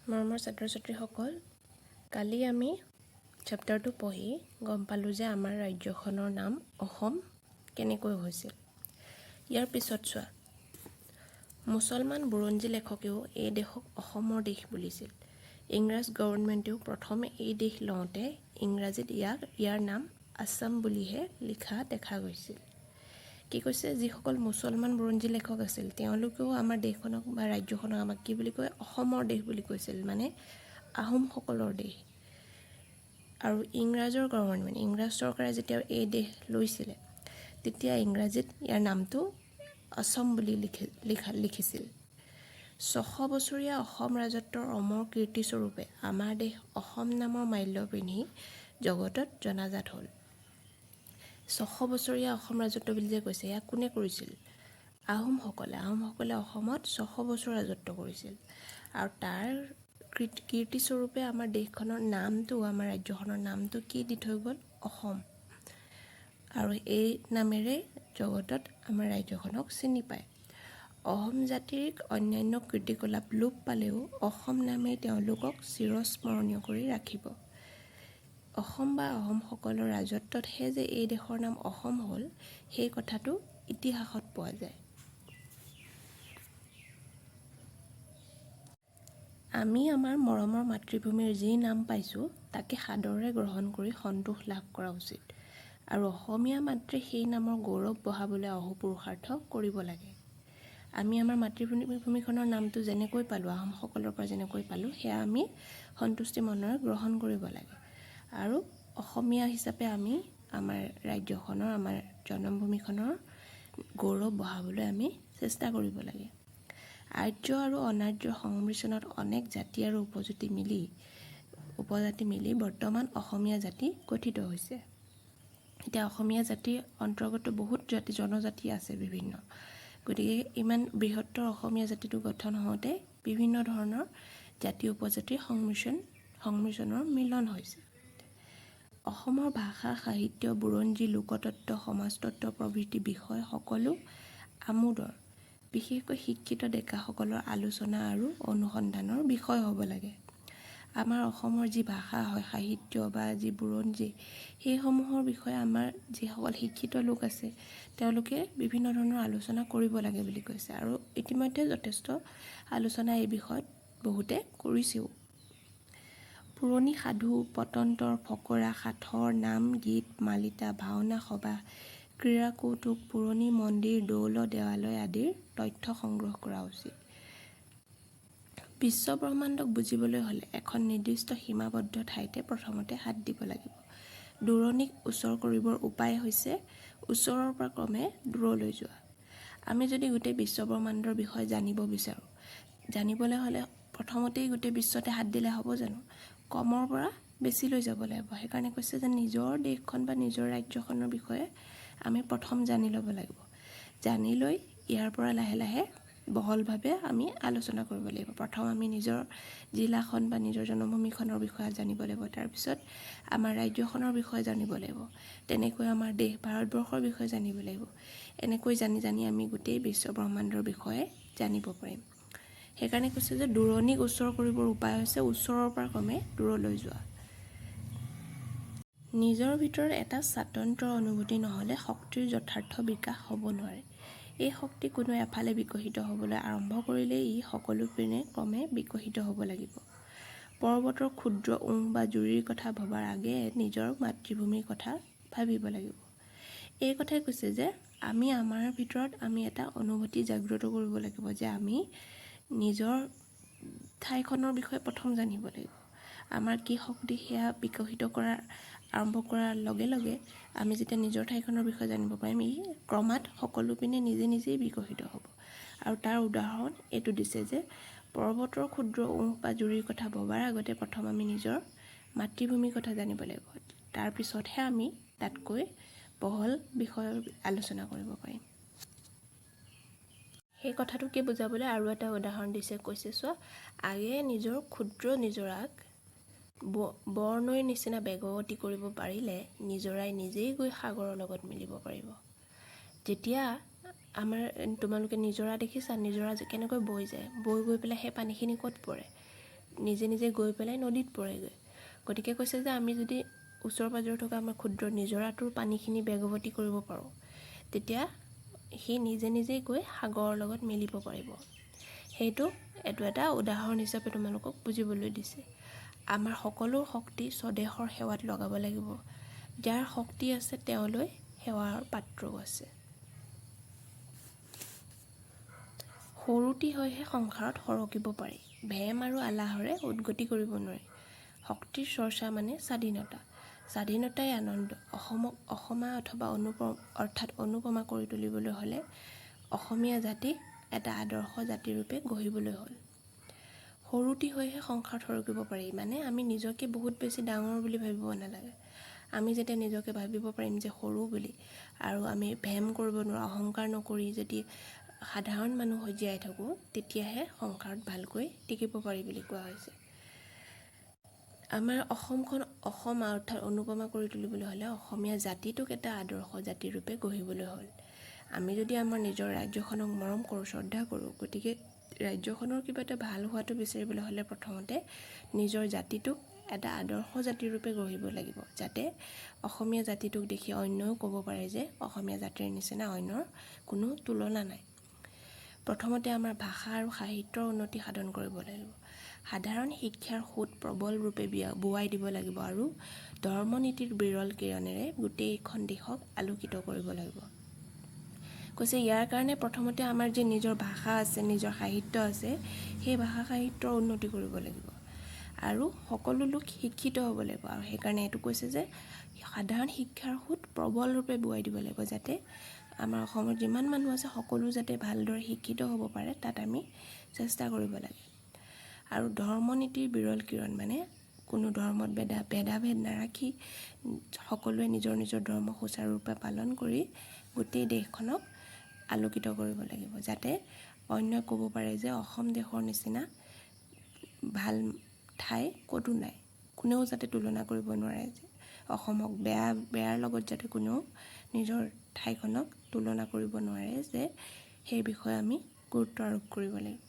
মৰমৰ ছাত্ৰ ছাত্ৰীসকল, কালি আমি চেপ্টাৰটো পঢ়ি গম পালোঁ যে আমাৰ ৰাজ্যখনৰ নাম অসম কেনেকৈ হৈছিল। ইয়াৰ পিছত চোৱা, মুছলমান বুৰঞ্জী লেখকেও এই দেশক অসমৰ দেশ বুলিছিল। ইংৰাজ গভৰ্ণমেণ্টেও প্ৰথমে এই দেশ লওঁতে ইংৰাজীত ইয়াৰ নাম আছাম বুলিহে লিখা দেখা গৈছিল। কি কৈছে? যিসকল মুছলমান বুৰঞ্জী লেখক আছিল, তেওঁলোকেও আমাৰ দেশখনক বা ৰাজ্যখনক আমাক কি বুলি কয়? অসমৰ দেশ বুলি কৈছিল, মানে আহোমসকলৰ দেশ। আৰু ইংৰাজৰ গভৰ্ণমেণ্ট, ইংৰাজ চৰকাৰে যেতিয়া এই দেশ লৈছিলে, তেতিয়া ইংৰাজীত ইয়াৰ নামটো অসম বুলি লিখিছিল। 600 বছৰীয়া অসম ৰাজত্বৰ অমৰ কীৰ্তিস্বৰূপে আমাৰ দেশ অসম নামৰ মাল্য পিন্ধি জগতত জনাজাত হ'ল। 600 বছৰীয়া অসম ৰাজত্ব বুলি যে কৈছে, ইয়াক কোনে কৰিছিল? আহোমসকলে। আহোমসকলে অসমত 600 বছৰ ৰাজত্ব কৰিছিল আৰু তাৰ কীৰ্তিস্বৰূপে আমাৰ দেশখনৰ নামটো, আমাৰ ৰাজ্যখনৰ নামটো কি দি থৈ গ'ল? অসম। আৰু এই নামেৰে জগতত আমাৰ ৰাজ্যখনক চিনি পায়। অহোম জাতিৰ অন্যান্য কীৰ্তিকলাপ লোপ পালেও অসম নামেই তেওঁলোকক চিৰস্মৰণীয় কৰি ৰাখিব। অসম বা আহোমসকলৰ ৰাজত্বতহে যে এই দেশৰ নাম অসম হ'ল, সেই কথাটো ইতিহাসত পোৱা যায়। আমি আমাৰ মৰমৰ মাতৃভূমিৰ যি নাম পাইছোঁ, তাকে সাদৰেৰে গ্ৰহণ কৰি সন্তোষ লাভ কৰা উচিত আৰু অসমীয়া মাতৃ সেই নামৰ গৌৰৱ বঢ়াবলৈ অহোপুৰুষাৰ্থ কৰিব লাগে। আমি আমাৰ মাতৃভূমিখনৰ নামটো যেনেকৈ পালোঁ, আহোমসকলৰ পৰা যেনেকৈ পালোঁ, সেয়া আমি সন্তুষ্টি মনেৰে গ্ৰহণ কৰিব লাগে আৰু অসমীয়া হিচাপে আমি আমাৰ ৰাজ্যখনৰ, আমাৰ জন্মভূমিখনৰ গৌৰৱ বঢ়াবলৈ আমি চেষ্টা কৰিব লাগে। আৰ্য আৰু অনাৰ্যৰ সংমিশ্ৰণত অনেক জাতি আৰু উপজাতি মিলি বৰ্তমান অসমীয়া জাতি গঠিত হৈছে। এতিয়া অসমীয়া জাতিৰ অন্তৰ্গত বহুত জাতি জনজাতি আছে বিভিন্ন। গতিকে ইমান বৃহত্তৰ অসমীয়া জাতিটো গঠন হওঁতে বিভিন্ন ধৰণৰ জাতি উপজাতিৰ সংমিশ্ৰণৰ মিলন হৈছে। অসমৰ ভাষা, সাহিত্য, বুৰঞ্জী, লোকতত্ত্ব, সমাজতত্ত্ব প্ৰভৃতি বিষয় সকলো আমোদৰ, বিশেষকৈ শিক্ষিত ডেকাসকলৰ আলোচনা আৰু অনুসন্ধানৰ বিষয় হ'ব লাগে। আমাৰ অসমৰ যি ভাষা হয়, সাহিত্য বা যি বুৰঞ্জী, সেইসমূহৰ বিষয়ে আমাৰ যিসকল শিক্ষিত লোক আছে, তেওঁলোকে বিভিন্ন ধৰণৰ আলোচনা কৰিব লাগে বুলি কৈছে আৰু ইতিমধ্যে যথেষ্ট আলোচনা এই বিষয়ত বহুতে কৰিছেও। পুৰণি সাধু, পটন্তৰ, ফকৰা, সাঁথৰ, নাম, গীত, মালিতা, ভাওনা, সবাহ, ক্ৰীড়া কৌতুক, পুৰণি মন্দিৰ, দৌল, দেৱালয় আদিৰ তথ্য সংগ্ৰহ কৰা উচিত। বিশ্ব ব্ৰহ্মাণ্ডক বুজিবলৈ হ'লে এখন নিৰ্দিষ্ট সীমাবদ্ধ ঠাইতে প্ৰথমতে হাত দিব লাগিব। দূৰণিক ওচৰ কৰিবৰ উপায় হৈছে ওচৰৰ পৰা ক্ৰমে দূৰলৈ যোৱা। আমি যদি গোটেই বিশ্ব ব্ৰহ্মাণ্ডৰ বিষয়ে জানিব বিচাৰোঁ, জানিবলৈ হ'লে প্ৰথমতেই গোটেই বিশ্বতে হাত দিলে হ'ব জানো? কমৰ পৰা বেছিলৈ যাব লাগিব। সেইকাৰণে কৈছে যে নিজৰ দেশখন বা নিজৰ ৰাজ্যখনৰ বিষয়ে আমি প্ৰথম জানি ল'ব লাগিব। জানি লৈ ইয়াৰ পৰা লাহে লাহে বহলভাৱে আমি আলোচনা কৰিব লাগিব। প্ৰথম আমি নিজৰ জিলাখন বা নিজৰ জন্মভূমিখনৰ বিষয়ে জানিব লাগিব, তাৰপিছত আমাৰ ৰাজ্যখনৰ বিষয়ে জানিব লাগিব, তেনেকৈ আমাৰ দেশ ভাৰতবৰ্ষৰ বিষয়ে জানিব লাগিব। এনেকৈ জানি জানি আমি গোটেই বিশ্ব ব্ৰহ্মাণ্ডৰ বিষয়ে জানিব পাৰিম। সেইকাৰণে কৈছে যে দূৰণিক ওচৰ কৰিবৰ উপায় হৈছে ওচৰৰ পৰা ক্ৰমে দূৰলৈ যোৱা। নিজৰ ভিতৰত এটা স্বাতন্ত্ৰ্য অনুভূতি নহ'লে শক্তিৰ যথাৰ্থ বিকাশ হ'ব নোৱাৰে। এই শক্তি কোনো এফালে বিকশিত হ'বলৈ আৰম্ভ কৰিলেই ই সকলো পিনে ক্ৰমে বিকশিত হ'ব লাগিব। পৰ্বতৰ ক্ষুদ্ৰ উঁহ বা জুৰিৰ কথা ভবাৰ আগেয়ে নিজৰ মাতৃভূমিৰ কথা ভাবিব লাগিব। এই কথাই কৈছে যে আমি আমাৰ ভিতৰত আমি এটা অনুভূতি জাগ্ৰত কৰিব লাগিব যে আমি নিজৰ ঠাইখনৰ বিষয়ে প্ৰথম জানিব লাগিব। আমাৰ কি শক্তি, সেয়া বিকশিত কৰাৰ আৰম্ভ কৰাৰ লগে লগে আমি যেতিয়া নিজৰ ঠাইখনৰ বিষয়ে জানিব পাৰিম, ই ক্ৰমাৎ সকলো পিনে নিজে নিজেই বিকশিত হ'ব। আৰু তাৰ উদাহৰণ এইটো দিছে যে পৰ্বতৰ ক্ষুদ্ৰ উঁহ বা জুৰিৰ কথা ভবাৰ আগতে প্ৰথম আমি নিজৰ মাতৃভূমিৰ কথা জানিব লাগিব। তাৰপিছতহে আমি তাতকৈ বহল বিষয়ৰ আলোচনা কৰিব পাৰিম। সেই কথাটোকে বুজাবলৈ আৰু এটা উদাহৰণ দিছে। কৈছে, চোৱা, আগেয়ে নিজৰ ক্ষুদ্ৰ নিজৰাক বৰনৈৰ নিচিনা বেগৱতী কৰিব পাৰিলে নিজৰাই নিজেই গৈ সাগৰৰ লগত মিলিব পাৰিব। যেতিয়া আমাৰ, তোমালোকে নিজৰা দেখিছা, নিজৰা কেনেকৈ বৈ যায়, বৈ গৈ পেলাই সেই পানীখিনি ক'ত পৰে? নিজে নিজে গৈ পেলাই নদীত পৰেগৈ। গতিকে কৈছে যে আমি যদি ওচৰ পাজৰে থকা আমাৰ ক্ষুদ্ৰ নিজৰাটোৰ পানীখিনি বেগৱতী কৰিব পাৰোঁ, তেতিয়া সি নিজে নিজেই গৈ সাগৰৰ লগত মিলিব পাৰিব। সেইটো এইটো এটা উদাহৰণ হিচাপে তোমালোকক বুজিবলৈ দিছে। আমাৰ সকলো শক্তি স্বদেশৰ সেৱাত লগাব লাগিব। যাৰ শক্তি আছে, তেওঁলৈ সেৱাৰ পাত্ৰও আছে। সৰুটি হৈহে সংসাৰত সৰকিব পাৰি, ভেম আৰু আলাহৰে উদগতি কৰিব নোৱাৰি। শক্তিৰ চৰ্চা মানে স্বাধীনতা, স্বাধীনতাই আনন্দ। অসমক অসমা অথবা অনুপম অৰ্থাৎ অনুপমা কৰি তুলিবলৈ হ'লে অসমীয়া জাতিক এটা আদৰ্শ জাতিৰূপে গঢ়িবলৈ হ'ল। সৰুটি হৈহে সংসাৰত সৰকিব পাৰি, মানে আমি নিজকে বহুত বেছি ডাঙৰ বুলি ভাবিব নালাগে। আমি যেতিয়া নিজকে ভাবিব পাৰিম যে সৰু বুলি, আৰু আমি ভেম কৰিব নোৱাৰোঁ, অহংকাৰ নকৰি যদি সাধাৰণ মানুহ হৈ জীয়াই থাকোঁ, তেতিয়াহে সংসাৰত ভালকৈ টিকিব পাৰি বুলি কোৱা হৈছে। আমাৰ অসমখন অসম অৰ্থাৎ অনুপমা কৰি তুলিবলৈ হ'লে অসমীয়া জাতিটোক এটা আদৰ্শ জাতিৰূপে গঢ়িবলৈ হ'ল। আমি যদি আমাৰ নিজৰ ৰাজ্যখনক মৰম কৰোঁ, শ্ৰদ্ধা কৰোঁ, গতিকে ৰাজ্যখনৰ কিবা এটা ভাল হোৱাটো বিচাৰিবলৈ হ'লে প্ৰথমতে নিজৰ জাতিটোক এটা আদৰ্শ জাতিৰূপে গঢ়িব লাগিব, যাতে অসমীয়া জাতিটোক দেখি অন্যও ক'ব পাৰে যে অসমীয়া জাতিৰ নিচিনা অন্যৰ কোনো তুলনা নাই। প্ৰথমতে আমাৰ ভাষা আৰু সাহিত্যৰ উন্নতি সাধন কৰিব লাগিব। সাধাৰণ শিক্ষাৰ সোঁত প্ৰবল ৰূপে বোৱাই দিব লাগিব আৰু ধৰ্মনীতিৰ বিৰল কিৰণেৰে গোটেইখন দেশক আলোকিত কৰিব লাগিব। কৈছে, ইয়াৰ কাৰণে প্ৰথমতে আমাৰ যি নিজৰ ভাষা আছে, নিজৰ সাহিত্য আছে, সেই ভাষা সাহিত্যৰ উন্নতি কৰিব লাগিব আৰু সকলো লোক শিক্ষিত হ'ব লাগিব। আৰু সেইকাৰণে এইটো কৈছে যে সাধাৰণ শিক্ষাৰ সোঁত প্ৰবল ৰূপে বোৱাই দিব লাগিব, যাতে আমাৰ অসমত যিমান মানুহ আছে সকলো যাতে ভালদৰে শিক্ষিত হ'ব পাৰে, তাত আমি চেষ্টা কৰিব লাগে। আৰু ধৰ্মনীতিৰ বিৰল কিৰণ মানে কোনো ধৰ্মত ভেদাভেদ নাৰাখি সকলোৱে নিজৰ নিজৰ ধৰ্ম সুচাৰুৰূপে পালন কৰি গোটেই দেশখনক আলোকিত কৰিব লাগিব, যাতে অন্যই ক'ব পাৰে যে অসম দেশৰ নিচিনা ভাল ঠাই ক'তো নাই। কোনেও যাতে তুলনা কৰিব নোৱাৰে যে অসমক বেয়াৰ লগত যাতে কোনেও নিজৰ ঠাইখনক তুলনা কৰিব নোৱাৰে, যে সেই বিষয়ে আমি গুৰুত্ব আৰোপ কৰিব লাগিব।